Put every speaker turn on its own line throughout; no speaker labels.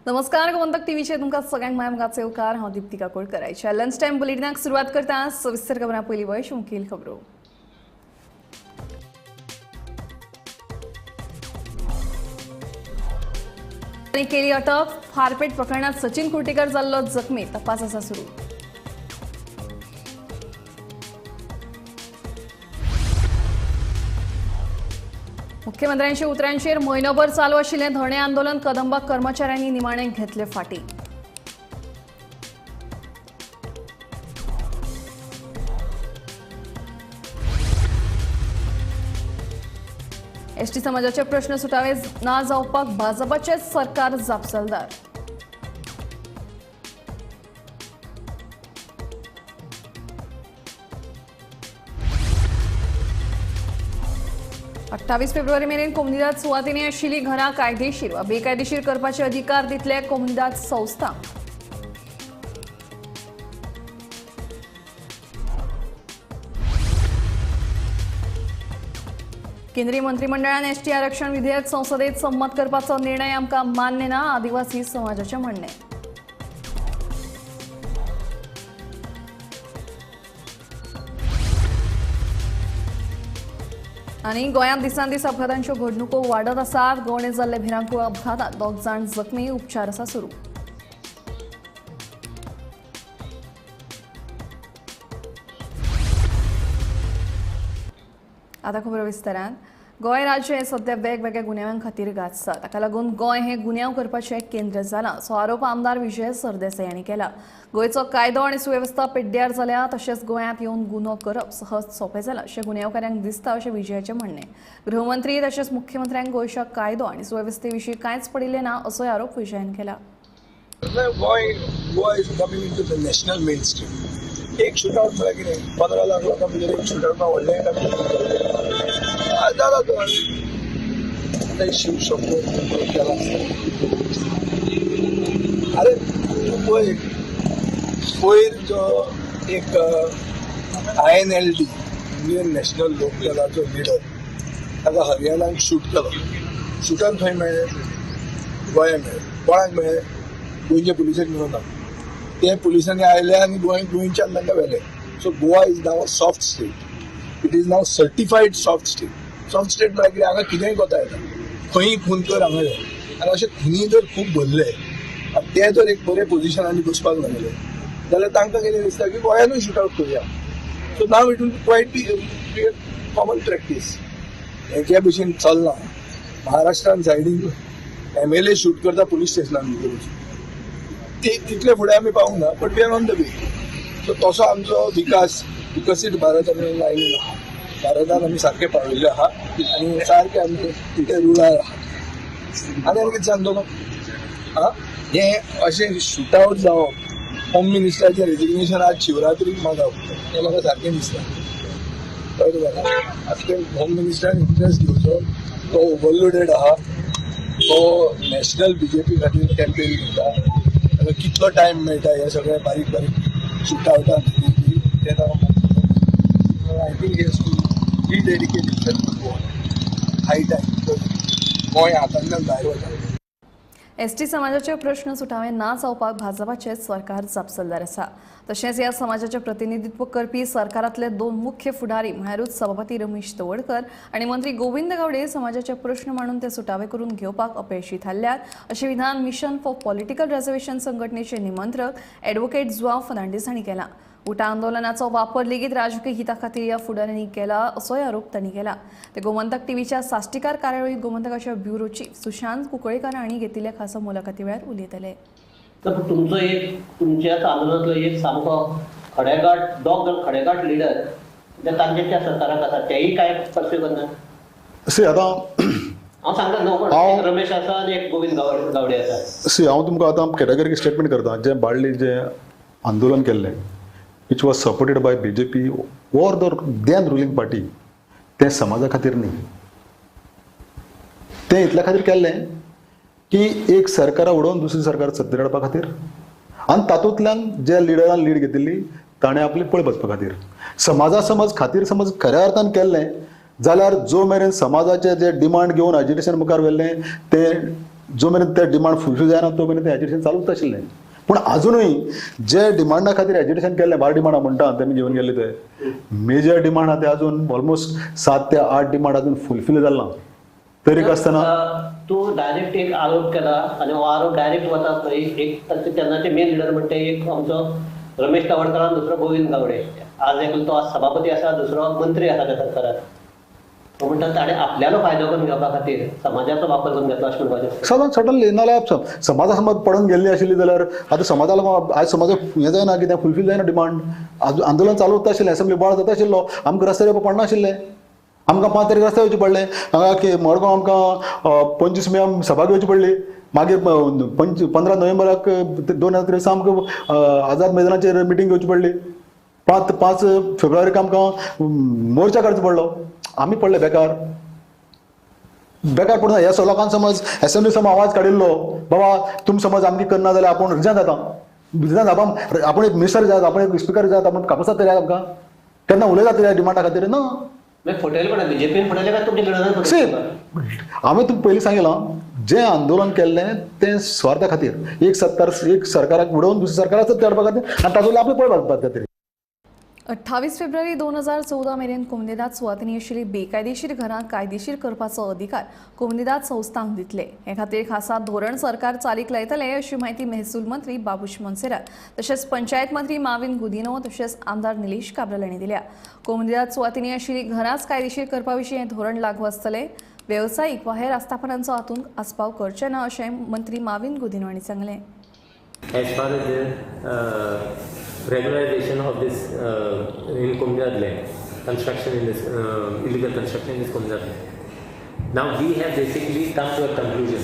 नमस्कार, गोमंतक टीव्हीचेर तुमकां सगळ्यांक माया मोगाचो येवकार. हांव दीप्ती काकोडकर. आयच्या लंच टायम बुलेटिनाक सुरवात करता. सविस्तर खबरां पयलीं वयश मुखेल खबरो. केली अटक. फारपेट प्रकरणात सचिन कुर्टीकर जाल्लो जखमी. तपास आसा सुरू. मुख्यमंत्र्यांच्या उतरांचेर म्हयनोभर चालू आशिल्लें धरणे आंदोलन कदंबा कर्मचाऱ्यांनी निमाणें घेतले फाटी. एसटी समाजाचे प्रश्न सुटावे ना जावपाक भाजपाचें सरकार जापसालदार. अठ्ठावीस फेब्रुवारी मेरेन कोमुनिदाद सुवातींनी आशिल्ली घरां कायदेशीर वा बेकायदेशीर करपाचे अधिकार दितले कोमुनिदाद संस्था. केंद्रीय मंत्रिमंडळान एसटी आरक्षण विधेयक संसदेत संमत करपाचो निर्णय आमकां मान्य ना, आदिवासी समाजाचें म्हणणें. आनी गोंयांत दिसान दीस अपघातांच्यो घडणुको वाडत आसात. गोणे जाल्ले भिरांकूळ अपघातात 2 जाण जखमी, उपचार आसा सुरू. आता खबर विस्तारान. गोंय राज्य हे सध्या वेगवेगळ्या गुन्यांवां खातीर गाजता. ताका लागून गोंय हे गुन्यांव करपाचें केंद्र जालां असो आरोप आमदार विजय सरदेसाय हांणी केला. गोंयचो कायदो आनी सुवेवस्था पेड्ड्यार जाल्या, तशेंच गोंयांत येवन गुन्हो करप सहज सोंपें जालां अशें गुन्यांवकारांक दिसता अशें विजयाचें म्हणणें. गृहमंत्री तशेंच मुख्यमंत्र्यांक गोंयच्या कायदो आनी सुवेवस्थे विशीं कांयच पडिल्लें ना असोय आरोप विजयान केला.
Goa is coming into the national mainstream. एक शूटआउट म्हळ्यार कितें 15 लाख लोकां भितर एक शूटआउट व्हडलें जाला तो. आतां शिवशंकर केला. अरे तूं पळय, पयर जो एक INLD Indian national लोकदलाचो लिडर ताका हरियाणाक शूट केलो. शूटान खंय मेळ्ळें? गोंया मेळ्ळें. कोणाक मेळ्ळें? गोंयच्या पुलिसांक मेळूंक ना. ते पुलिसांनी आयले आनी गोंयच्यान तांकां व्हेले. So Goa is now a soft state. It is now certified soft state. Soft state म्हळ्यार कितें, हांगा कितेंय कोता येता, खंयी खून कर हांगा यो. आनी अशे खुनी जर खूब भरले आनी ते जर एक बरे पोजिशनांनी बसपाक लागले जाल्यार तांकां कितें दिसता की गोंयानूय शूट आवट करुया. So now it will quite be a common practice. हें जे भशेन चल्लां महाराष्ट्रान सायडीन MLA shoot करता पुलीस स्टेशनान भितर वचून, ते तितले फुडें आमी पावूंक ना, but we are on the way. So तसो आमचो विकास, विकसीत भारत आमी लायनीन आहा. भारतान आमी सारके पाविल्ले आहा आनी सारके आमी ते रुळार आहा. आनी आनी कितें सांगतलो? आं, हें अशें शूट आवट जावप, होम मिनिस्टराचें रेजिग्नेशन आज शिवरात्रीक मागप, हें म्हाका सारकें दिसना. कळ्ळें तुका? आतां ते होम मिनिस्टरान इंट्रस्ट घेवचो, तो ओवरलोडेड आहा, तो नॅशनल BJP खातीर कॅम्पेन करता. कितलो टायम मेळटा हे सगळे बारीक बारीक शूट आवटां खातीर ते ताका. I think he has to rededicate himself to Goa. High time Goa हातांतल्यान भायर वता.
एसटी समाजाचे प्रश्न सुटावे ना जावपाक भाजपाचें सरकार जापसालदार आसा. तशेंच ह्या समाजाचें प्रतिनिधित्व करपी सरकारांतले 2 मुख्य फुडारी म्हळ्यारूच सभापती रमेश तवडकर आनी मंत्री गोविंद गावडे समाजाचे प्रश्न मांडून ते सुटावे करून घेवपाक अपेशी थारल्यात अशें विधान मिशन फॉर पॉलिटिकल रिजर्वेशन संघटनेचे निमंत्रक ॲडव्होकेट जुआव फर्नांडीस हांणी केला. उटा आंदोलनाचो वापर लेगीत राजकीय हिता खातीर ह्या फुडाऱ्यांनी केला असोय आरोप तांणी केला. ते गोमंतक टीव्हीच्या साश्टीकार कार्यावळीत गोमंतकाच्या ब्युरो चीफ सुशांत कुंकळेकर हांणी घेतिल्ल्या खासा मुलाखती वेळार उलयतले.
तर तुमचो एक तुमच्याच आंदोलनांतलो एक सामको खडेगाठ 2 जाण खडेगाठ लिडर तांचे त्या सरकाराक आसा, तेय काय पर्स्यू करना.
सी आतां
हांव सांगता न्हू, रमेश आसा आनी एक गोविंद गावडे आसा.
सी हांव तुमकां आतां कॅटेगरी स्टेटमेंट करता. जें बाळ्ळी जें आंदोलन केल्लें which was supported by BJP or the then ruling party, तें समाजा खातीर न्ही. तें इतल्या खातीर केल्लें की एक सरकारा उडोवन दुसरी सरकार सत्तेर हाडपा खातीर आनी तातूंतल्यान ज्या लिडरान लीड घेतिल्ली ताणें आपली पळ बसपा खातीर समाजा समज खातीर समज खऱ्या अर्थान केल्लें जाल्यार जो मेरेन समाजाचे जे डिमांड घेवन एजिटेशन मुखार व्हेल्लें ते जो मेरेन ते डिमांड फुलफील जायना तो मेरेन तें एजिटेशन चालूच आशिल्लें. पूण आजुनूय जे डिमांडा खातीर एजिटेशन केल्लें, 12 डिमांडा म्हणटा तेमी घेवन गेल्ले, ते मेजर डिमांड आहा ते अजून ऑलमोस्ट 7 ते 8 डिमांड अजून फुलफील जाल ना. तरी आसतना
तूं डायरेक्ट एक आरोप केला आनी हो आरोप डायरेक्ट वता थंय एक तेन्नाचे मेन लिडर म्हणटा एक आमचो रमेश तवडकर आनी दुसरो गोविंद गावडे. आज एकलो तो आज सभापती आसा, दुसरो मंत्री आसा त्या सरकारात. तो म्हणटा ताणें आपल्यालो फायदो करून घेवपा खातीर समाजाचो वापर करून घेतलो अशें म्हणपाचें.
सदांच सडनली नाजाल्यार समाजा समज पडून गेल्ली आशिल्ली जाल्यार आतां समाजाला आयज समाज हें जायना कितें फुलफील जायना डिमांड, आंदोलन चालू उरता आशिल्लें, असेंब्ली बोवाळ जाता आशिल्लो, आमकां रस्त्यार येवपाक पडना आशिल्लें, आमकां 5 तारीख रस्त्यार येवचें पडलें, हांगा मडगांव आमकां 25 मे सभा घेवची पडली, मागीर 15 नोव्हेंबराक 2023 आमकां आझाद मैदानाचेर मिटींग घेवची पडली, 5 फेब्रुवारीक आमकां मोर्चा काडचो पडलो. आमी पडले बेकार बेकार पडून ह्या लोकांक समज एसेंब्ली समज आवाज काडिल्लो बाबा तुमी समज आमकी करना जाल्यार आपूण रिजान जाता, रिजान जावपा आपूण एक मिनिस्टर जात, आपूण एक स्पिकर जात, आपूण कापसात तरी आमकां केन्ना उलयता तरी डिमांडा खातीर ना. सी हांवें तुमकां पयलीं सांगिलां जें आंदोलन केल्लें तें स्वार्था खातीर, एक सत्तार एक सरकाराक उडोवन दुसऱ्या सरकाराक सत्ता हाडपा खातीर आनी तातूंतल्यान आपले पळ बांदपा खातीर.
28 फेब्रुवारी 2014 मेरेन कोमुनिदाद सुवातींनी आशिल्ली बेकायदेशीर घरां कायदेशीर करपाचो अधिकार कोमुनिदाद संस्थांक दितले. हे खातीर खासा धोरण सरकार चालीक लायतले अशी म्हायती महसूल मंत्री बाबूश मोन्सेरात तशेंच पंचायत मंत्री माविन गुदिनो तशेंच आमदार निलेश काब्राल हांणी दिल्या. कोमुनिदाद सुवातींनी आशिल्ली घरांच कायदेशीर करपा विशीं हें धोरण लागू आसतलें. वेवसायीक वा हेर आस्थापनांचो हातूंत आस्पाव करचे ना अशें मंत्री माविन गुदिनो हांणी सांगलें.
As far as the regularization of this in Comunidade land, construction in this illegal construction in this Comunidade land. Now we have basically come to a conclusion,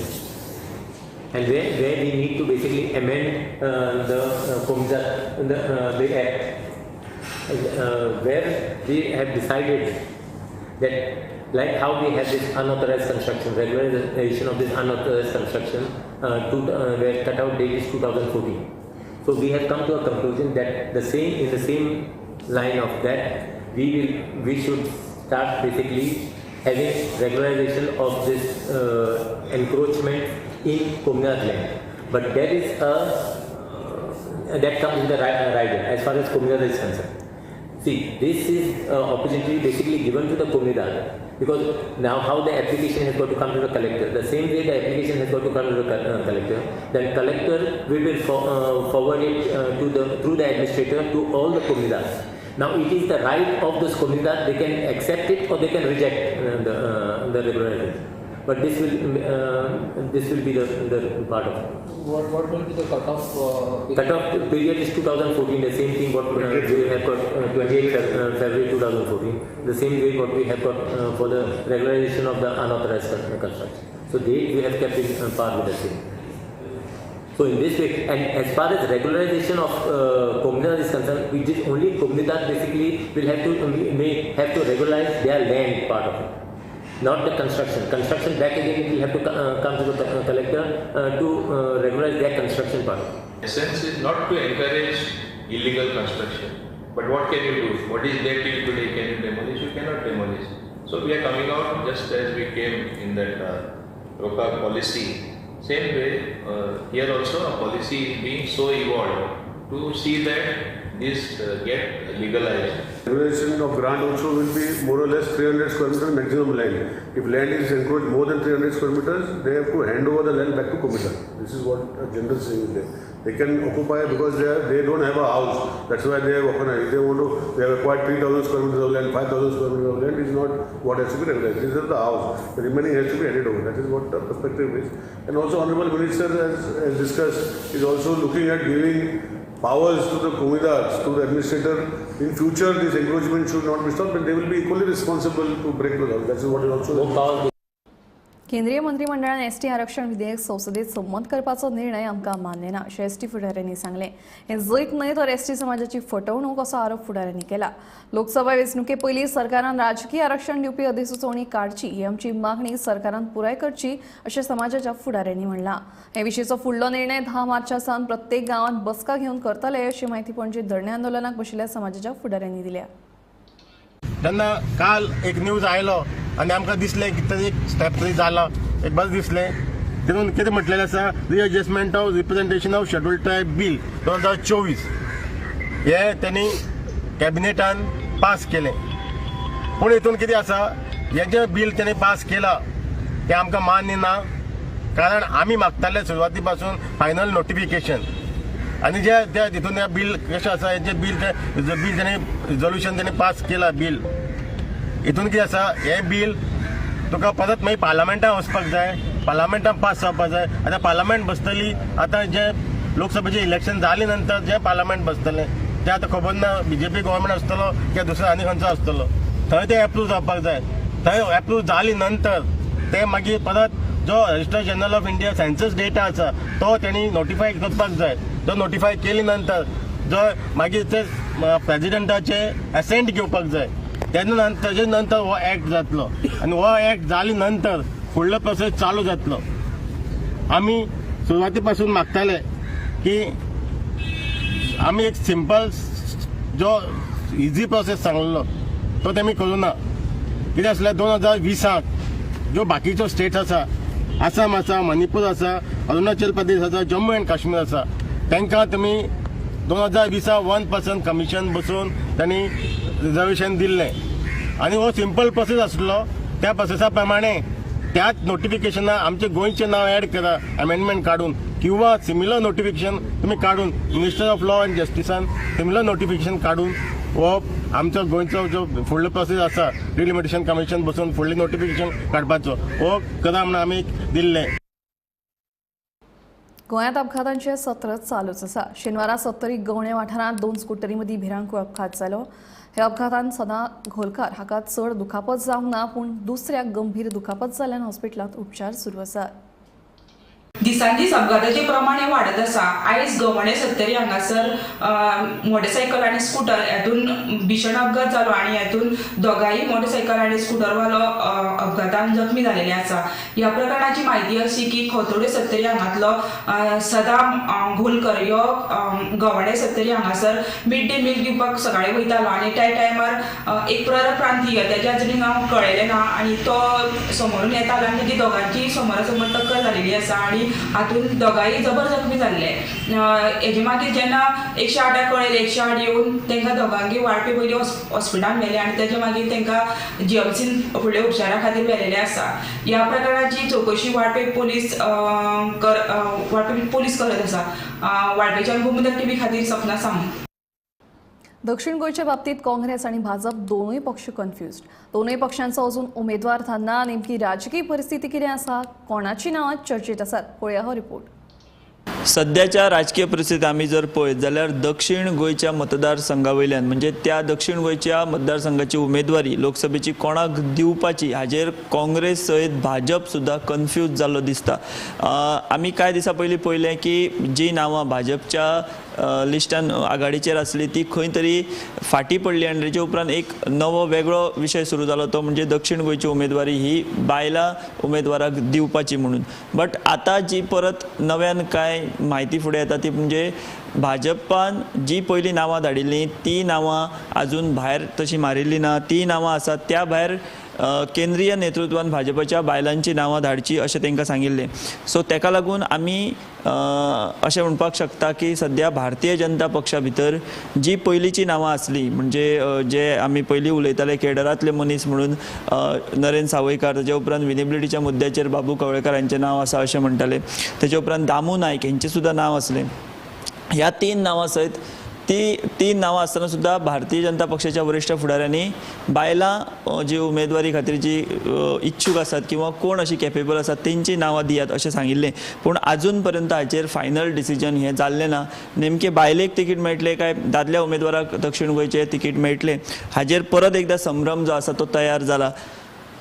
and where we need to basically amend the Comunidade, the act, where we have decided that like how we have this unauthorized construction, regularization of this unauthorized construction, where cutout date is 2014. So we have come to a conclusion that the same, in the same line of that, we should start basically having regularization of this encroachment in Comunidade land. But there is a that comes in the rider as far as Comunidade is concerned. See, this is opportunity basically given to the Comunidade, because now how the application has got to come to the collector, the same way the application has got to come to the collector, then collector we will forward it to the through the administrator to all the Comunidades. Now it is the right of those Comunidades, they can accept it or they can reject the regularization. But this will be the part of it.
What will be the cutoff?
Cutoff period is 2014. The same thing what we have got 28 February 2014. The same way what we have got for the regularization of the unauthorized construction. So they we have kept in par with the same. So in this way, and as far as regularization of Comunidade is concerned, we just only Comunidade basically will have to may have to regularize their land part of it. Not the construction. Construction back again, it will have to come to the collector to regularize their construction part.
Essence is not to encourage illegal construction, but what can you do? What is there till today? Can you demolish? You cannot demolish. So we are coming out just as we came in that ROCA policy. Same way, here also a policy is being so evolved to see that this get legalized.
Regularization of grant also will be more or less 300 square meters maximum land. If land is encroached more than 300 square meters, they have to hand over the land back to Comunidade. This is what a general saying is there. They can occupy because they don't have a house. That's why they have occupied. If they want to, they have acquired 3,000 square meters of land, 5,000 square meters of land is not what has to be regularized. This is the house. The remaining has to be handed over. That is what the perspective is. And also, Honorable Minister, as discussed, is also looking at giving powers to the Comunidades, to the administrator. In future, this encroachment should not be stopped, but they will be equally responsible to break the law. That is what is also.
केंद्रीय मंत्रिमंडळान ST आरक्षण विधेयक संसदेत संमत करपाचो निर्णय आमकां मान्य ना अशें एसटी फुडाऱ्यांनी सांगलें. हें जैत न्हय तर एसटी समाजाची फटवणूक असो आरोप फुडाऱ्यांनी केला. लोकसभा वेंचणुके पयलीं सरकारान राजकीय आरक्षण दिवपी अधिसुचोवणी काडची ही आमची मागणी सरकारान पुराय करची अशें समाजाच्या फुडाऱ्यांनी म्हणलां. हे विशींचो फुडलो निर्णय 10 मार्चा सावन प्रत्येक गांवांत बसका घेवन करतले अशी म्हायती पणजे धरणे आंदोलनाक बशिल्ल्या समाजाच्या फुडाऱ्यांनी दिल्या.
जेन्ना काल एक न्यूज आयलो आनी आमकां दिसलें की तरी एक स्टेप तरी जाला, एक बरें दिसलें. तितून कितें म्हटलेलें आसा, readjustment of representation of schedule tribe bill 2024 हे त्यांनी कॅबिनेटान पास केलें. पूण हितून कितें आसा, हें जें बील तेणी पास केलां तें आमकां मान्य ना, कारण आमी मागताले सुरवाती पासून फायनल नोटिफिकेशन. आनी जे ते तितून हें बील कशें आसा, हें बील बील तेणी रिजोल्युशन तेणी पास केलां बील, हितून कितें आसा, हें बील तुका परत मागीर पार्लमेंटान वचपाक जाय, पार्लमेंटान पास जावपाक जाय. आतां पार्लमेंट बसतली, आतां जे लोकसभेचें इलेक्शन जाले नंतर जे पार्लमेंट बसतलें तें आतां खबर ना बीजेपी गव्हर्मेंट आसतलो किंवा दुसरो आनी खंयचो आसतलो, थंय ते एप्रूव जावपाक जाय. थंय एप्रूव जाले नंतर ते मागीर परत जो registrar general of India census data आसा तो तेणी नोटिफाय करपाक जाय. तो नोटिफाय केले नंतर जो मागीर ते प्रेजिडेंटाचे एसेंट घेवपाक जाय, तेन्ना तेजे नंतर हो एक्ट जातलो आनी हो एक्ट जाले नंतर फुडलो प्रोसेस चालू जातलो. आमी सुरवाती पासून मागताले की आमी एक सिंपल जो इजी प्रोसेस सांगलेलो तो तेमी करूं ना. कितें आसलें, 2020 ज्यो बाकीच्यो स्टेट्स आसा, आसाम आसा, मणिपूर आसा, अरुणाचल प्रदेश आसा, जम्मू एंड काश्मीर आसा, तांकां तुमी 2020 1% कमिशन बसोवन तांणी रिजर्वेशन दिल्लें आनी हो सिंपल प्रोसेस आसलो. त्या प्रोसेसा प्रमाणे त्याच नोटिफिकेशना आमचें गोंयचें नांव एड करा अमेंडमेंट काडून, किंवा सिमिलर नोटिफिकेशन तुमी काडून मिनिस्टर ऑफ लॉ एंड जस्टिसान सिमिलर नोटिफिकेशन काडून हो आमचो गोंयचो जो फुडलो प्रोसेस आसा डिलिमिटेशन कमिशन बसून फुडलें नोटिफिकेशन काडपाचो हो करा म्हणून आमी दिल्लें.
गोंयांत अपघातांचे सत्र चालूच आसा. शेनवारा सत्तरी गवणे वाठारांत 2 स्कुटरी मदीं भिरांकूळ अपघात जालो. ह्या अपघातान सदा घोलकार हाका चड दुखापत जावंक ना, पूण दुसऱ्याक गंभीर दुखापत जाल्ल्यान हॉस्पिटलांत उपचार सुरू आसात.
दिसान दीस अपघाताचे प्रमाण हे वाडत आसा. आयज गव्हाणे सत्तरी हांगासर मोटरसायकल आनी स्कुटर हातून भीषण अपघात जालो आनी हातून दोगांय मोटरसायकल आनी स्कुटरवालो अपघातान जखमी जालेले आसा. ह्या प्रकरणाची म्हायती अशी की खोतोडे सत्तरी हांगातलो सदाम घोलकर ह्यो गव्हाणे सत्तरी हांगासर मिड डे मील दिवपाक सकाळी वयतालो आनी त्या टायमार एक परप्रांतीय तेजें अजून हांव कळ्ळेलें ना आनी तो समोरून येतालो आनी तेजी दोगांची समोरासमोर टक्कर जालेली आसा आनी हातून दोगांय जबर जखमी जाल्ले. हेजे मागीर जेन्ना 108 कळ्ळें, 108 येवन तांकां दोगांकय वाळपे पयलीं हॉस्पिटलान व्हेले आनी तेजे मागीर तांकां जीएमसीन फुडल्या उपचारा खातीर व्हेलेले आसा. ह्या प्रकरणाची चवकशी वाळपे पोलीस वाळपे पोलीस करत आसा. वाळपेच्यान गोमंतक टीव्ही खातीर सपना सावंत.
दक्षिण गोंयच्या बाबतीत काँग्रेस आणि भाजप दोनूय पक्ष कन्फ्युज्ड. दोनूय पक्षांचो अजून उमेदवार थारना. नेमकी राजकीय परिस्थिती कितें आसा, कोणाची नांवां चर्चेत आसात, पळोवया हो रिपोर्ट.
सद्याच्या राजकीय परिस्थितीत आमी जर पळयत जाल्यार दक्षिण गोंयच्या मतदारसंघा वयल्यान म्हणजे त्या दक्षिण गोंयच्या मतदारसंघाची उमेदवारी लोकसभेची कोणाक दिवपाची हाजेर काँग्रेस सयत भाजप सुद्दां कन्फ्यूज जाल्लो दिसता. आमी कांय दिसां पयलीं पळयलें की जी नांवां भाजपच्या लिस्टान आघाडीचेर आसली ती खंय तरी फाटीं पडली आनी तेजे उपरांत एक नवो वेगळो विशय सुरू जालो तो म्हणजे दक्षिण गोंयची उमेदवारी ही बायलां उमेदवाराक दिवपाची म्हणून. बट आतां जी परत नव्यान कांय म्हायती फुडें येता ती म्हणजे भाजपान जी पयलीं नांवां धाडिल्लीं ती नांवां आजून भायर तशी मारिल्ली ना. ती नांवां आसात त्या भायर केंद्रीय नेतृत्वान भाजपाच्या बायलांची नांवां धाडची अशें तांकां सांगिल्लें. सो ताका लागून आमी अशें म्हणपाक शकता की सद्या भारतीय जनता पक्षा भितर जी पयलींची नांवां आसली म्हणजे जे आमी पयलीं उलयताले केडरांतले मनीस म्हणून नरेंद्र सावयकार, ताजे उपरांत विनेबिलिटीच्या मुद्द्याचेर बाबू कवळेकार हांचें नांव आसा अशें म्हणटाले, ताजे उपरांत दामू नायक हेंचें सुद्दां नांव आसलें. ह्या 3 नांवां सयत ती 3 नांवां आसतना सुद्दां भारतीय जनता पक्षाच्या वरिश्ठ फुडाऱ्यांनी बायलां जी उमेदवारी खातीर जी इच्छूक आसात किंवा कोण अशी कॅपेबल आसात तेंची नांवां दियात अशें सांगिल्लें. पूण आजून पर्यंत हाचेर फायनल डिसिजन हें जाल्लें ना. नेमकें बायलेक तिकीट मेळटलें काय दादल्या उमेदवाराक दक्षिण गोंयचें तिकीट मेळटलें हाजेर परत एकदां संभ्रम जो आसा तो तयार जाला.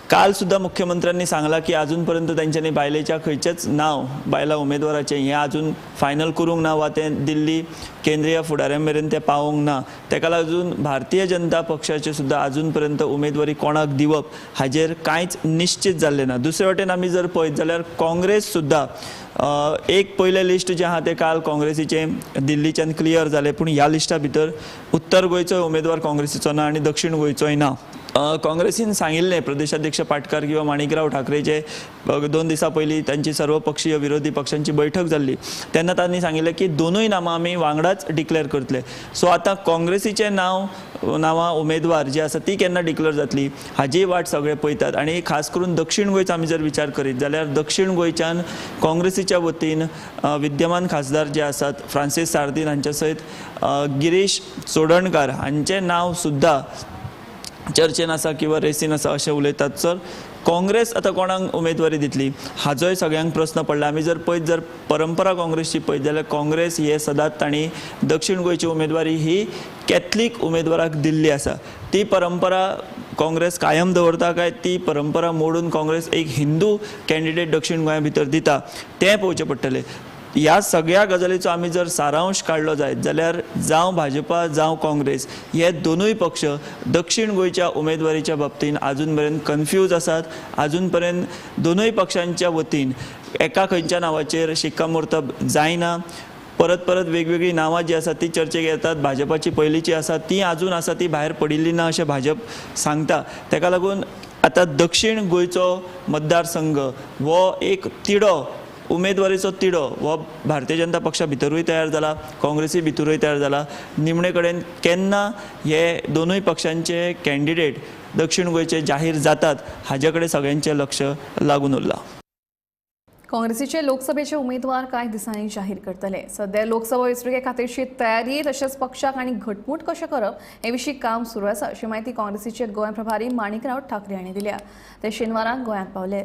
काल सुद्दां मुख्यमंत्र्यांनी सांगलां की अजून पर्यंत तेंच्यांनी बायलेच्या खंयचेच नांव बायलां उमेदवाराचें हें अजून फायनल करूंक ना वा तें दिल्ली केंद्रीय फुडाऱ्यां मेरेन तें पावोवंक ना. तेका लागून भारतीय जनता पक्षाचे सुद्दां अजून पर्यंत उमेदवारी कोणाक दिवप हाजेर कांयच निश्चित जाल्लें ना. दुसरे वटेन आमी जर पळयत जाल्यार काँग्रेस सुद्दां एक पयलें लिस्ट जें आहा तें काल काँग्रेसीचें दिल्लीच्यान क्लियर जालें, पूण ह्या लिस्टा भितर उत्तर गोंयचोय उमेदवार काँग्रेसीचो ना आनी दक्षिण गोंयचोय ना. काँग्रेसीन सांगिल्लें प्रदेशाध्यक्ष पाटकार किंवा माणिकराव ठाकरे जे 2 दिसां पयलीं तांची सर्वपक्षीय विरोधी पक्षांची बैठक जाल्ली तेन्ना तांणी सांगिल्लें की दोनूय नामां आमी वांगडाच डिक्लेअर करतले. सो आतां काँग्रेसीचें नांवां उमेदवार जी आसा ती केन्ना डिक्लेअर जातली हाजी वाट सगळे पळयतात. आनी खास करून दक्षिण गोंयचो आमी जर विचार करीत जाल्यार दक्षिण गोंयच्यान काँग्रेसीच्या वतीन विद्यमान खासदार जे आसात फ्रांसीस सार्दीन हांच्या सयत गिरीश चोडणकार हांचें नांव सुद्दां चर्चेन आसा किंवा रेसीन आसा अशें उलयतात. सर काँग्रेस आतां कोणाक उमेदवारी दितली हाजोय सगळ्यांक प्रस्न पडला. आमी जर पळयत जर परंपरा काँग्रेसची पळयत जाल्यार काँग्रेस हे सदांच तांणी दक्षिण गोंयची उमेदवारी ही कॅथलीक उमेदवाराक दिल्ली आसा. ती परंपरा काँग्रेस कायम दवरता काय ती परंपरा मोडून काँग्रेस एक हिंदू कॅन्डिडेट दक्षिण गोंया भितर दिता तें पळोवचें पडटलें. ह्या सगळ्या गजालीचो आमी जर सारांश काडलो जायत जाल्यार जावं भाजपा जावं काँग्रेस हे दोनूय पक्ष दक्षिण गोंयच्या उमेदवारीच्या बाबतीन आजून पर्यंत कन्फ्यूज आसात. आजून पर्यंत दोनूय पक्षांच्या वतीन एका खंयच्या नांवाचेर शिक्कामोर्तब जायना. परत परत वेगवेगळीं नांवां जी आसात ती चर्चेक येतात. भाजपाची पयलींची आसा ती आजून आसा ती भायर पडिल्ली ना अशें भाजप सांगता. ताका लागून आतां दक्षिण गोंयचो मतदारसंघ हो एक तिडो उमेदवारीचो तिडो हो भारतीय जनता पक्षा भितरूय तयार जाला, काँग्रेसी भितरूय तयार जाला. निमणे कडेन केन्ना हे दोनूय पक्षांचे कॅन्डिडेट दक्षिण गोंयचे जाहीर जातात हाजे कडेन सगळ्यांचें लक्ष लागून उरलां.
काँग्रेसीचे लोकसभेचे उमेदवार कांय दिसांनी जाहीर करतले. सध्या लोकसभा वेंचणुके खातीरची तयारी तशेंच पक्षाक आनी घटमूट कशें करप हे विशीं काम सुरू आसा अशी म्हायती काँग्रेसीचे गोंय प्रभारी माणिकराव ठाकरे हांणी दिल्या. ते शेनवाराक गोंयांत पावले.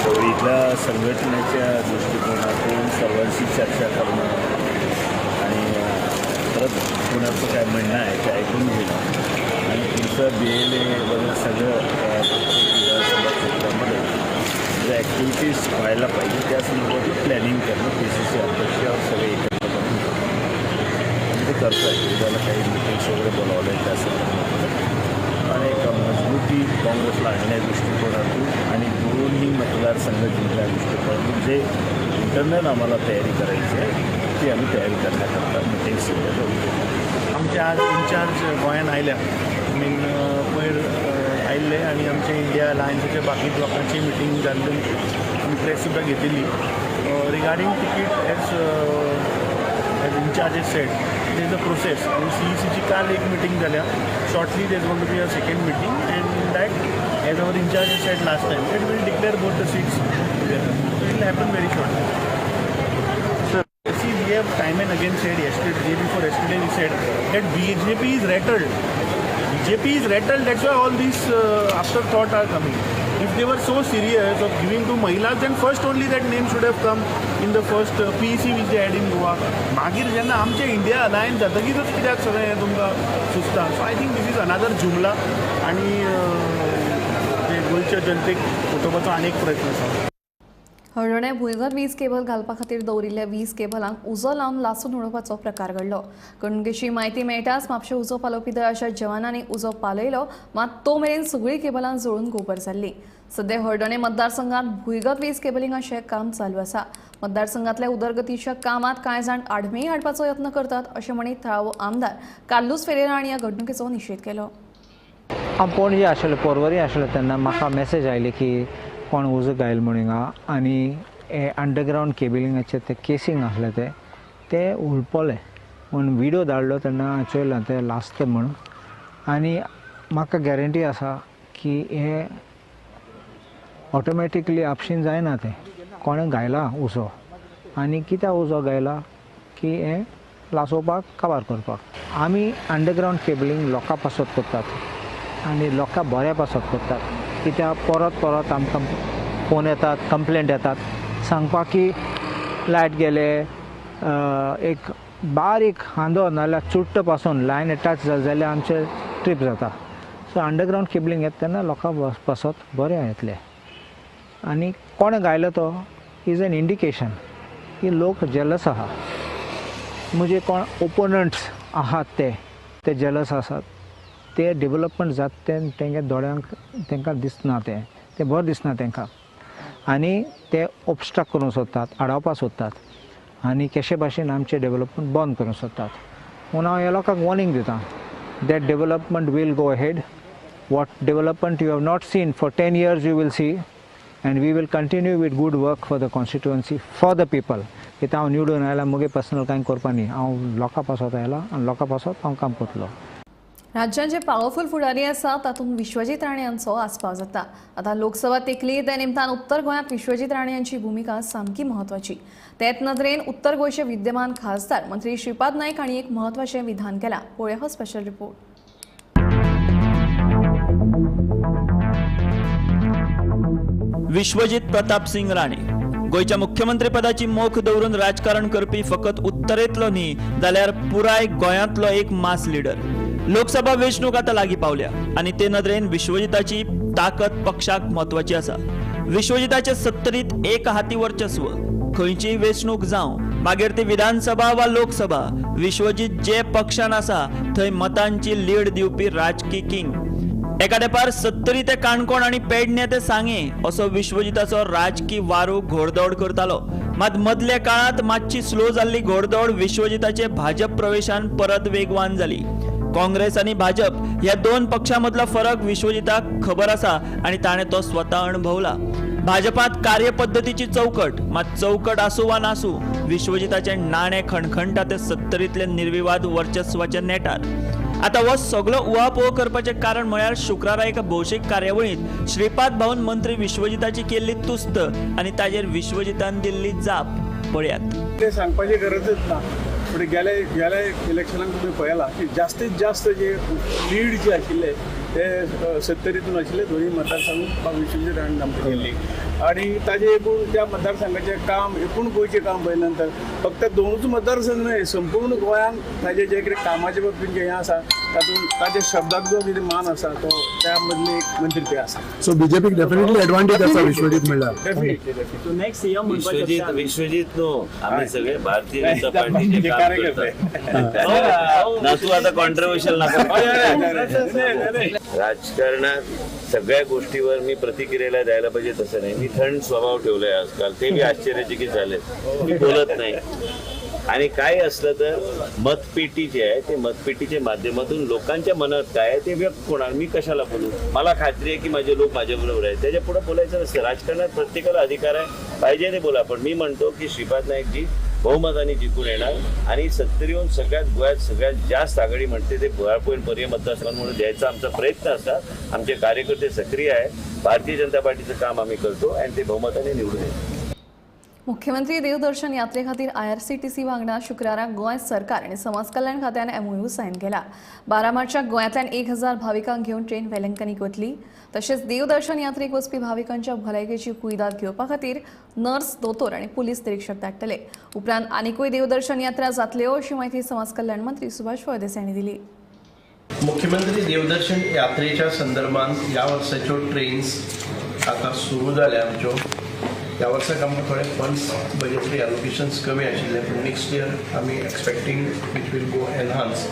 इथल्या संघटनेच्या दृष्टिकोनातून सर्वांशी चर्चा करणं आणि परत कोणाचं काय म्हणणं आहे ते ऐकून घेणं आणि पुढचं BLA वगैरे सगळं विधानसभा क्षेत्रामध्ये ज्या ॲक्टिव्हिटीज व्हायला पाहिजे त्या संदर्भात प्लॅनिंग करणं PCC अध्यक्ष सगळे एकत्र करून ते करत आहेत. उद्याला काही मिटिंग्स वगैरे बोलावले त्या संदर्भात आणि एक मजबूती काँग्रेसला आणण्या दृष्टिकोनातून आणि दोन्ही मतदारसंघ जिंकल्या दृष्टिकोनातून जे इंटरनल आम्हाला तयारी करायची आहे ती आम्ही तयारी करण्याकरता मिटिंग्स वगैरे.
आमचे आज इन्चार्ज गोंयांत आयल्या I mean पयर आयिल्ले आनी आमचे इंडिया अलायन्साच्या बाकी लोकांची मिटींग जाल्ली आमी प्रेस सुद्दां घेतिल्ली regarding ticket as as incharge said it is a process. आनी CECची काल एक मिटींग जाल्या. Shortly there is going to be a second meeting and that as our incharge said last time it will declare both the seats together. So it will happen very shortly. Sir, see, we have time and again said yesterday, day before yesterday, we said that BJP is rattled. BJP is rattled, that's why all these afterthought are coming. If they were so serious of giving to Mahilas, then first only that name should have come in the first PEC which they had in Goa. मागीर जेन्ना आमचे India alliance जातकीरच कित्याक सगळें हें तुमकां सुचता. So I think this is another जुमला आनी ते गोंयच्या जनतेक फटोवपाचो आनी एक प्रयत्न आसा.
हळदोणें भुंयगत वीज केबल घालपा खातीर दवरिल्ल्या वीज केबलांक उजो लावन लासून उडोवपाचो प्रकार घडलो. घडणुकेची म्हायती मेळटाच म्हापशें उजो पालोवपी दळाच्या जवानांनी उजो पालयलो, मात तो मेरेन सगळीं केबलां जळून गोबर जाल्लीं. सध्या हळदोणें मतदारसंघात भुंयगत वीज केबलिंगाचें काम चालू आसा. मतदारसंघातल्या उदरगतीच्या कामात कांय जाण आडमेळी हाडपाचो यत्न करतात अशें म्हणीत थळावो आमदार कार्लूस फेरेरा हांणी ह्या घडणुकेचो निशेध केलो.
हांव पणजे आशिल्लो, पोरवरी आशिल्लो तेन्ना म्हाका मॅसेज आयली की कोण उजो घायल म्हणून हिंगा आनी हे अंडरग्रावंड केबलिंगाचें तें केसींग आसलें तें हुलपलें म्हूण विडियो धाडलो तेन्ना हांवें चोयलां तें लासता म्हणून आनी म्हाका गॅरंटी आसा की हें ऑटोमॅटिकली आपशीन जायना, तें कोणें घायला उजो आनी कित्याक उजो घायला की हें लासोवपाक काबार करपाक. आमी अंडरग्रावंड केबलिंग लोकां पासत करतात आनी लोकां बऱ्या पासत करतात कित्याक परत परत आमकां फोन येतात, कंप्लेंट येतात सांगपाक की लायट गेले, एक बारीक खांदो नाल्यार चुट्ट पासून लायन अटॅच जालें जाल्यार आमचें ट्रीप जाता. सो अंडरग्रावंड केबलिंग येता तेन्ना लोकां पासत बरें येतलें आनी कोणें घायलो तो is an indication की लोक जेलस आहा, म्हणजे कोण ओपोनंट्स आहात ते जेलस आसात, ते डेवलपमेंट जाता तें तेंगे दोळ्यांक तांकां दिसना, तें बरें दिसना तांकां आनी ते ऑबस्ट्रक्ट करूंक सोदतात, आडावपाक सोदतात आनी कशे भाशेन आमचें डेवलपमेंट बंद करूंक सोदतात. म्हणून हांव ह्या लोकांक वॉर्निंग दिता that development will go ahead. What development you have not seen for 10 years you will see, and we will continue with good work for the constituency, for the people. कित्याक हांव निवडून आयला म्हगे पर्सनल कांय करपा न्ही, हांव लोकां पासत आयला आनी लोकां पासत हांव काम करतलो.
राज्यांत जे पावरफूल फुडारी आसा तातूंत विश्वजीत राणे हांचो आस्पाव जाता. आतां लोकसभा तेंकली त्या निमतान उत्तर गोंयांत विश्वजीत राणे हांची भुमिका सामकी म्हत्वाची. तेच नदरेन उत्तर गोंयचे विद्यमान खासदार मंत्री श्रीपाद नायक हांणी एक म्हत्वाचें विधान केलां. पळोवया हो स्पेशल रिपोर्ट.
विश्वजीत प्रताप सिंग राणे गोंयच्या मुख्यमंत्रीपदाची मोख दवरून राजकारण करपी फकत उत्तरेंतलो न्ही जाल्यार पुराय गोंयांतलो एक मास लिडर. लोकसभा वेंचणूक आतां लागीं पावल्या आनी ते नदरेन विश्वजिताची ताकद पक्षाक म्हत्वाची आसा. विश्वजिताचे सत्तरीत एक हाती वर्चस्व. खंयचीय वेंचणूक जावं मागीर ती विधानसभा वा लोकसभा, विश्वजीत जे पक्षान आसा थंय मतांची लीड दिवपी राजकी किंग. एका तेंपार सत्तरी ते काणकोण आनी पेडणे ते सांगे असो विश्वजिताचो राजकी वारू घोडदौड करतालो. मात मदल्या काळांत मातशी स्लो जाल्ली घोडदौड विश्वजिताचे भाजप प्रवेशान परत वेगवान जाली. काँग्रेस आनी भाजप ह्या दोन पक्षां मदलो फरक विश्वजिताक खबर आसा आनी ताणें तो स्वता अणभवला. भाजपांत कार्यपद्दतीची चौकट, मात चौकट आसूं वा नासूं विश्वजिताचें नाणें खणखणटा ते सत्तरींतले निर्विवाद वर्चस्वाच्या नेटार. आतां हो सगळो उहापोह करपाचें कारण म्हळ्यार शुक्रारा एका भौशीक कार्यावळींत श्रीपाद भाऊन मंत्री विश्वजिताची केल्ली तुस्त आनी ताजेर विश्वजितान दिल्ली जाप. पळयात.
ते सांगपाची गरजच ना, पूण गेल्या गेल्या इलेक्शनाक तुमी पळयलां की जास्तीत जास्त जे लीड जे आशिल्ले ते सत्तरीतून आशिल्ले दोनूय मतदारसंघ विश्वजीत राणे आमकां केल्ली आनी ताजे एकूण त्या मतदारसंघाचें काम एकूण गोंयचें काम पळयलें नंतर फक्त दोनूच मतदारसंघ न्हय, संपूर्ण गोंयांत ताजे जे कितें कामाचे बाबतींत जें हें आसा तातूंत ताच्या शब्दाक जो कितें मान आसा तो त्या मदले एक मंत्री ते आसा.
सो बीजेपीक डेफिनेटली एडवांटेज आसा विश्वजीत म्हणल्यार.
Definitely definitely.
Next CM
Vishwajit Vishwajit न्हू, आमी सगळे भारतीय जनता पार्टीचे काम करतात. ना तू आता कॉन्ट्रोवर्शियल नाका. राजकारणात सगळ्या गोष्टीवर मी प्रतिक्रियेला द्यायला पाहिजे तसं नाही. मी थंड स्वभाव ठेवलाय आजकाल, ते बी आश्चर्यचकित झाले. मी बोलत नाही आणि काय असलं तर मतपेटी जे आहे ते मतपेटीच्या माध्यमातून लोकांच्या मनात काय आहे ते व्यक्त होणार. मी कशाला बोलू, मला खात्री आहे की माझे लोक माझ्याबरोबर आहेत, त्याच्या पुढे बोलायचं नसतं. राजकारणात प्रत्येकाला अधिकार आहे, पाहिजे ते बोला. पण मी म्हणतो की श्रीपाद नाईकजी बहुमताने जिंकून येणार आणि सत्तरीहून सगळ्यात गोव्यात सगळ्यात जास्त आघाडी म्हणते ते भुयारपोईन पर्याय मतदारसंघांमुळे द्यायचा आमचा प्रयत्न असा. आमचे कार्यकर्ते सक्रिय आहे, भारतीय जनता पार्टीचं काम आम्ही करतो आणि ते बहुमताने निवडून येतो.
मुख्यमंत्री देवदर्शन यात्रे खातीर IRCTC वांगडा शुक्रारा गोंय सरकार आनी समाज कल्याण खात्यान MOU Sion केला. 12 मार्चाक गोंयांतल्यान 1000 भाविकांक घेवन ट्रेन वेलंकनीक वतली. तशेंच देवदर्शन यात्रेक वचपी भाविकांच्या भलायकेची कुयदाद घेवपा खातीर नर्स, दोतोर आनी पुलीस निरीक्षक धाडटले. उपरांत आनिकूय देवदर्शन यात्रा जातल्यो अशी म्हायती समाज कल्याण मंत्री सुभाष फळदेसाय हांणी दिली.
मुख्यमंत्री देवदर्शन यात्रेच्या संदर्भात ह्या वर्साच्यो ट्रेन्स आतां सुरू जाल्या आमच्यो. ह्या वर्साक आमकां थोडे फंड्स बजेटरी एलोकेशन्स कमी आशिल्ले, पूण नेक्स्ट इयर आमी expecting which will go enhance.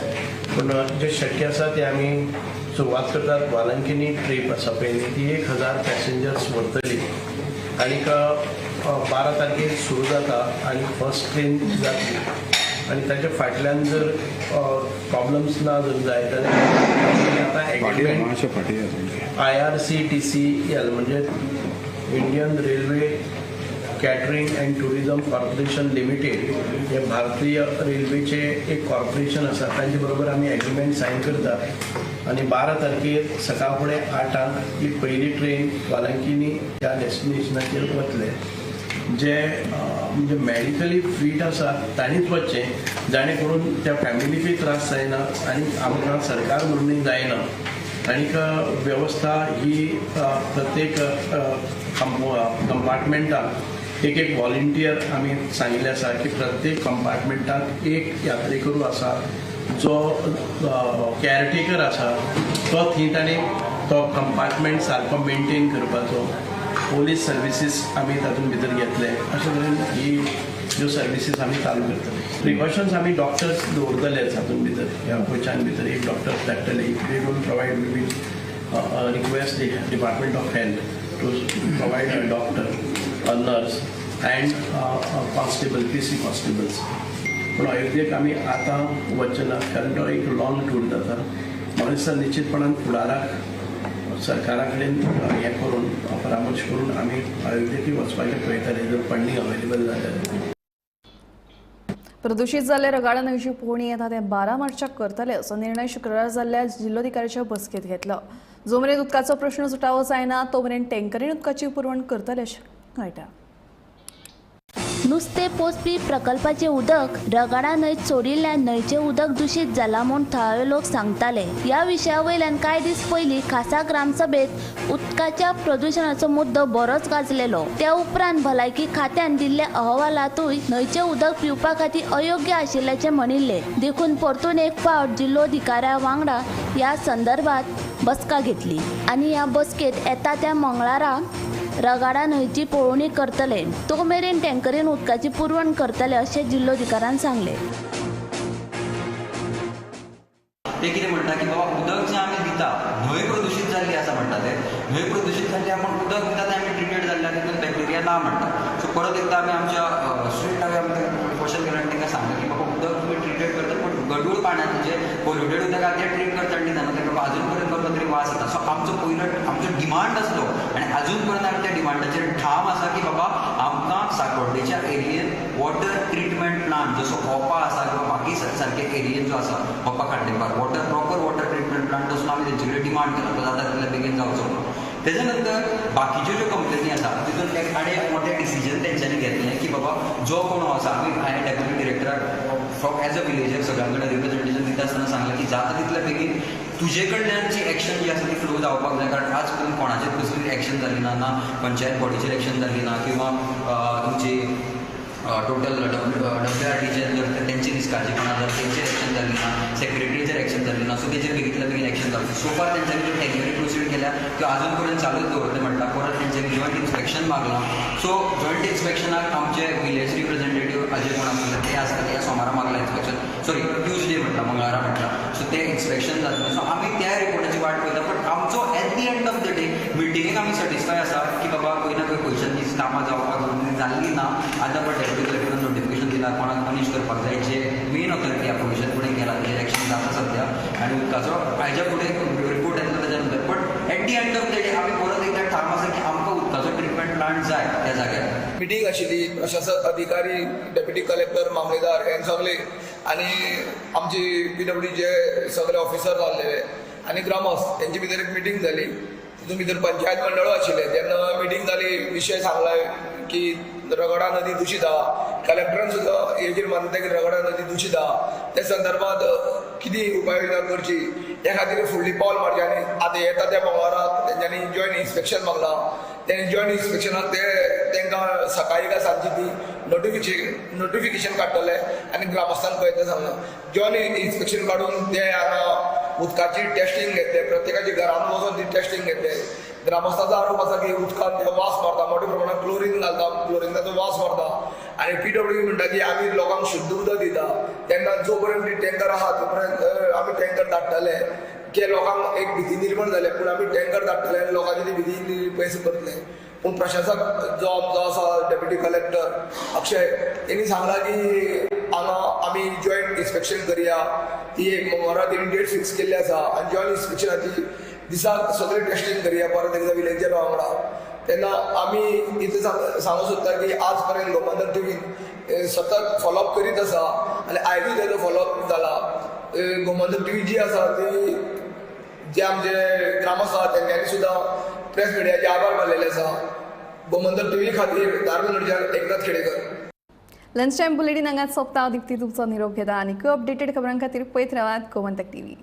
पूण जे शक्य आसा ते आमी सुरवात करतात. वालंकिनी ट्रीप आसा पळय न्ही, ती 1000 पॅसेंजर्स व्हरतली आनीक 12 तारखेर सुरू जाता आनी फर्स्ट ट्रेन जातली. आनी ताच्या फाटल्यान जर प्रॉब्लम्स ना जर जायत जाल्यार आतां एग्रीमेंट IRCTCL म्हणजे Indian railway catering and tourism corporation limited हे भारतीय रेल्वेचे एक कॉर्पोरेशन आसा, तांचे बरोबर आमी एग्रीमेंट सायन करतात आनी 12 तारखेर सकाळ फुडें 8 ही पयली ट्रेन वालंकिनी ह्या डेस्टिनेशनाचेर वतले. जे म्हणजे मेडिकली फीट आसा तांणीच वचचें, जाणे करून त्या फॅमिलीकूय त्रास जायना आनी आमकां सरकार म्हणूनय जायना. आनीक वेवस्था ही प्रत्येक कंपार्टमेंटाक एक एक व्हॉलंटियर आमी सांगिल्लें आसा की प्रत्येक कंपार्टमेंटाक एक यात्रेकरू आसा जो कॅरटेकर आसा तो थंय ताणें तो कंपार्टमेंट सारको मेनटेन करपाचो. पोलीस सर्विसीस आमी तातूंत भितर घेतले. अशे तरेन ही ज्यो सर्विसीस आमी चालू करतले. प्रिकॉशन्स आमी डॉक्टर्स दवरतले हातूंत भितर, ह्या कोचान भितर एक डॉक्टर्स धाडटले. We will provide, we will request the department of health to provide a doctor, a nurse and constable, PC constables. पूण अयोध्येक आमी आतां वचचे ना, कारण तो एक लॉंग टूर जाता. म्हाका दिसता निश्चितपणान फुडाराक सरकारा कडेन हें करून परामर्श करून आमी अयोध्येकूय वचपाचें पळयतले जर फंडींग अवेलेबल जाल्यार.
प्रदूषित जाल्ले रगाडा न्हंयची पळोवणी येता ते 12 मार्चाक करतले असो निर्णय शुक्रारा जाल्ल्या जिल्लोधिकाऱ्याच्या बसकेंत घेतलो. जो मेरेन उदकाचो प्रश्न सुटावो जायना तो मेरेन टँकरीन उदकाची पुरवण करतले अशें कळटा.
नुस्तें पोसपी प्रकल्पाचें उदक रगाडा न्हंयत सोडिल्ल्यान न्हंयचें उदक दूषित जालां म्हूण थळावे लोक सांगताले. ह्या विशया वयल्यान कांय दीस पयलीं खासा ग्रामसभेंत उदकाच्या प्रदुशणाचो मुद्दो बरोच गाजलेलो. त्या उपरांत भलायकी खात्यान दिल्ल्या अहवालांतूय न्हंयचें उदक पिवपा खातीर अयोग्य आशिल्ल्याचें म्हणिल्लें. देखून परतून एक फावट जिल्लोधिकाऱ्या वांगडा ह्या संदर्भात बसका घेतली आनी ह्या बसकेंत येता त्या मंगळारा रगाडा न्हंयची पळोवणी करतले, तो मेरेन टँकरीन उदकाची पुरवण करतले अशें जिल्लोधिकाऱ्यान सांगलें.
ते कितें म्हणटा की बाबा उदक जें आमी दिता न्हंय प्रदुशीत जाल्ली आसा म्हणटा, ते न्हंय प्रदुशीत जाल्ली पूण उदक दिता तें आमी ट्रिटेड जाल्ले आनी तितून बॅक्टेरिया ना म्हणटा. सो परत एकदां आमी आमच्या स्ट्रिक्ट आमी क्वेश्चन केलें आनी तांकां सांगलें की बाबा उदक तुमी ट्रिटेड करता पूण गडूळ पाण्याचें जें पोल्युटेड उदक आसा तें ट्रीट करता आनी दिना ताका अजून पर्यंत कसलो तरी वास येता. सो आमचो पयलो आमचो डिमांड आसलो आनी अजून पर्यंत आमी त्या डिमांडाचेर ठाम आसा की बाबा आमकां साकोड्डेच्या एरियेन वॉटर ट्रिटमेंट प्लांट जसो ओपा आसा किंवा बाकी सारके एरियेन जो आसा Mopa Khandepar water proper water treatment plant तसो आमी तेंचे कडेन डिमांड केला, तो जाता तितले बेगीन जावचो म्हणून. तेच्या नंतर बाकीच्यो ज्यो कंप्लेनी आसा तितून एक आनी एक मोठें डिसिजन तेंच्यांनी घेतलें की बाबा जो कोण आसा आमी हांवें डेप्युटी डिरेक्टराक फ्रॉम एज अ विलेजर सगळ्यां कडेन रिप्रेझेंटेशन दिता आसतना सांगलें की जाता तितले बेगीन तुजे कडल्यान जी एक्शन जी आसा ती फ्लो जावपाक जाय, कारण आज पर्यंत कोणाचेर कसली एक्शन जाली ना, ना पंचायत बॉडीचेर एक्शन जाली ना किंवा तुमची टोटल WRDचेर जर तेंची निश्काळजीपणां जर तेंचेर एक्शन जाली ना, सेक्रेटरीचेर एक्शन जाली ना, सो तेजेर बेगींतल्या बेगीन एक्शन जावचें. सो फार तेंच्यांनी ज्यो टँकरी प्रोसीड केल्या त्यो आजून पर्यंत चालूच दवरतले म्हणटा. परत तेंच्यांनी जॉयंट इन्स्पेक्शन मागलां. सो जॉयंट इन्स्पेक्शनाक आमचे विलेज रिप्रेझेंटेटीव जे कोण आसतले ते आसतले, ह्या सोमारा मागला इन्स्पेक्शन, सॉरी ट्युजडे म्हटलां, मंगळारा म्हटलां. सो तें इन्स्पेक्शन जातलें. सो आमी त्या रिपोर्टाची वाट पळयता बट आमचो at the end of the day मिटिंगेक आमी सॅटिस्फाय आसा की बाबा खंय ना खंय पयशांची कामां जावपाक जाल्लीं ना. आतां पण डेप्युटी कलेक्टरान नोटिफिकेशन दिलां कोणाक पनिश करपाक जाय, जे मेन ऑथॉरिटी आहा पयशान कोणी गेला तेजेर एक्शन जाता सद्या आनी उदकाचो हाज्या फुडें रिपोर्ट येतलो तेज्या नंतर. But at the end of the day आमी परत एकदां ठाम आसा की आमकां उदकाचो ट्रिटमेंट प्लांट जाय त्या जाग्यार.
मिटींग आशिल्ली प्रशासक अधिकारी, डेप्युटी कलेक्टर, मामलेदार हे सगळे आनी आमची PWDचे सगळे ऑफिसर जाल्ले आनी ग्रामस्थ तेंचे भितर एक मिटींग जाली. तितून भितर पंचायत मंडळ आशिल्लें. तेन्ना मिटींग जाली, विशय सांगला की रगडा नदी दूषित आहा, कलेक्टरान सुद्दां हेजेर मानता की रगडा नदी दूषित आहा, त्या संदर्भात कितें उपाययोजना करची ह्या खातीर फुडली पावल मारचें. आनी आतां येता त्या मंगळाराक तेंच्यांनी जॉयंट इन्स्पेक्शन मागलां. तें जॉयंट इन्स्पेक्शनाक ते तांकां सकाळीं काय सांजची ती नोटिफिकेशन काडटले आनी ग्रामस्थांक पळयता सांगलां. जॉयंट इन्स्पेक्शन काडून ते हांगा उदकाची टेस्टींग घेतले, प्रत्येकाच्या घरान वचून ती टेस्टींग घेतले. ग्रामस्थाचो आरोप आसा की उदकांत ते वास मारता, मोठ्या प्रमाणात क्लोरीन घालता, क्लोरिनाचो वास मारता आनी PWD म्हणटा की आमी लोकांक शुद्ध उदक दिता, तेन्ना जो पर्यंत ती टँकर आहा तो पर्यंत आमी टँकर धाडटले. की लोकांक एक भिती निर्माण जाल्या पूण आमी टँकर धाडटले आनी लोकांची ती भिती पयस करतले. पूण प्रशासक जो आमचो आसा डेप्युटी कलेक्टर अक्षय तेणी सांगलां की हांगा आमी जॉयंट इन्स्पेक्शन करया, ती एक मंगळारा तेणी डेट फिक्स केल्ली आसा आनी जॉयंट इन्स्पेक्शनाची दिसाक सगळें टेस्टींग करया परत एकदां विलेजरा वांगडा. तेन्ना आमी इतलें सांगूंक सोदता की आज पर्यंत गोमंतक टीव्हीन सतत फॉलोअप करीत आसा आनी आयजूय तेजो फॉलोअप जाला. गोमंतक टीव्ही जी आसा ती जे आमचे ग्रामस्थ आसा तेंच्यांनी सुद्दां प्रेस मिडियाचे आभार मानलेले आसा. गोमंतक टीव्ही खातीर धारबांदोडेच्यान Eknath Khedekar.
Lunch time bulletin हांगाच सोंपता. दीप्ती तुमचो निरोप घेता आनी अपडेटेड खबरां खातीर पळयत रावात गोमंतक टीव्ही.